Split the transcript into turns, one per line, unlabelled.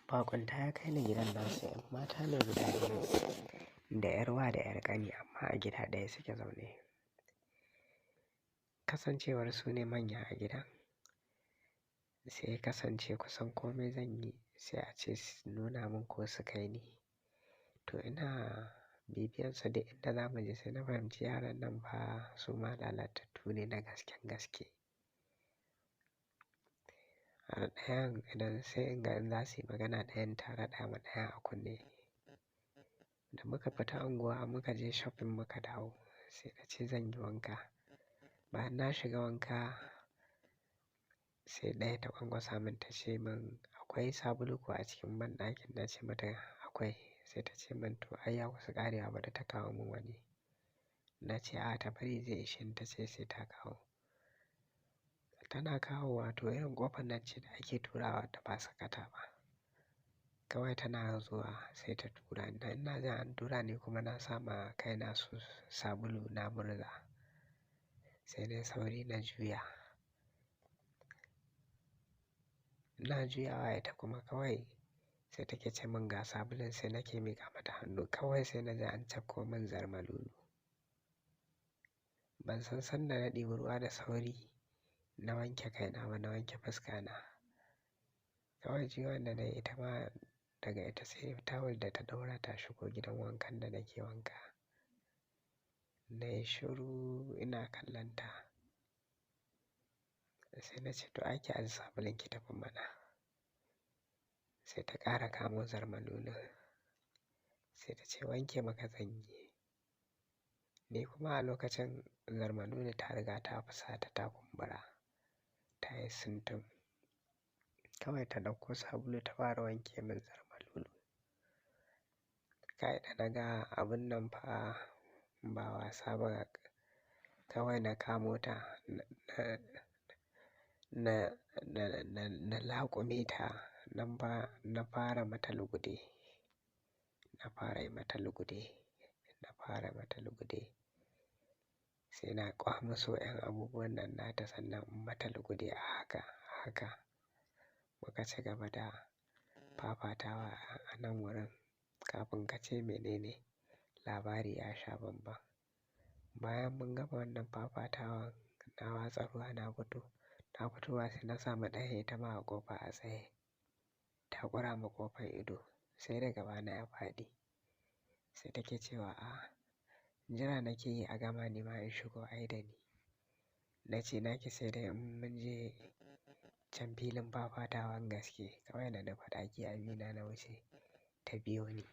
Baƙunta ya kai ni gidan nasu, 'yan mata ne guda biyu, da 'yar wa da 'yar ƙani amma a gida ɗaya suke zaune. Kasancewar su ne manya a gidan, sai ya kasance kusan kome zan yi sai a ce su nuna mun ko su kai ni. To ina bibiyansu duk inda za mu je sai na fahimci yaran nan fa su ma lalatattu ne na gasken gaske. A ɗayan idan sai in ga in za su yi magana ɗayan ta raɗa ma ɗayan a kunne. Da muka fita unguwa muka je shopping muka dawo sai na ce zan yi wanka. Bayan na shiga wanka sai ɗaya ta ƙwanƙwasa mun ta ce mun akwai sabulu kuwa a cikin banɗakin? Na ce mata akwai. Sai ta ce mun to ai ya kusa ƙarewa bari ta kawo mun wani. Na ce a ta bari zai ishe ni, ta ce sai ta kawo. Tana kawowa to irin ƙofar nan ce da ake turawa da ba sakata ba. Kawai tana zuwa sai ta tura ni. Ina jin an tura ni kuma na sama kaina su sabulu na murza. Sai nai sauri na juya. Ina juyawa ita kuma kawai sai take ce mun ga sabulun sai nake miƙa mata hannu. Kawai sai na ji an cafko mun zarmalulu. Ban san sanda na ɗibi ruwa da sauri na wanke kaina ba, na wanke fuska na. Kawai juyawan da nayi ita ma daga ita sai tawul da ta ɗaura ta shigo gidan wankan da nake wanka. Na yi shiru ina kallon ta. Sai na ce to ai ki aje sabulun ki tafi mana. Sai ta ƙara kamo zarmalulun. Sai ta ce wanke maka zan yi. Ni kuma a lokacin zarmalulu ta riga ta fusata ta kumbura. Ta yi sintim. Kawai ta ɗauko sabulu ta fara wanke min zarmalulu. Kai da naga abun nan fa ba wasa ba. Kawai na kamo ta na laƙume ta nan fa na fara mata lugude. Na fara yi mata lugude. Na fara mata lugude. Sai na ƙwamuso 'yan abubuwan nan nata sannan in mata lugude a haka, a haka. Muka ci gaba da fafatawa a nan wurin kafin ka ce menene labari ya sha banban. Bayan mun gama wannan fafatawan na watsa ruwa na fito. Na fitowa sai na samu ɗayan ita ma a ƙofa a tsaye. Ta ƙura ma ƙofar ido sai da gabana ya faɗi. Sai take cewa a jira nake yi a gama ni ma in shigo ai da ni. Na ce naki sai dai in mun je can filin fafatawan gaske. Kawai na nufi ɗaki abina na wuce ta biyo ni.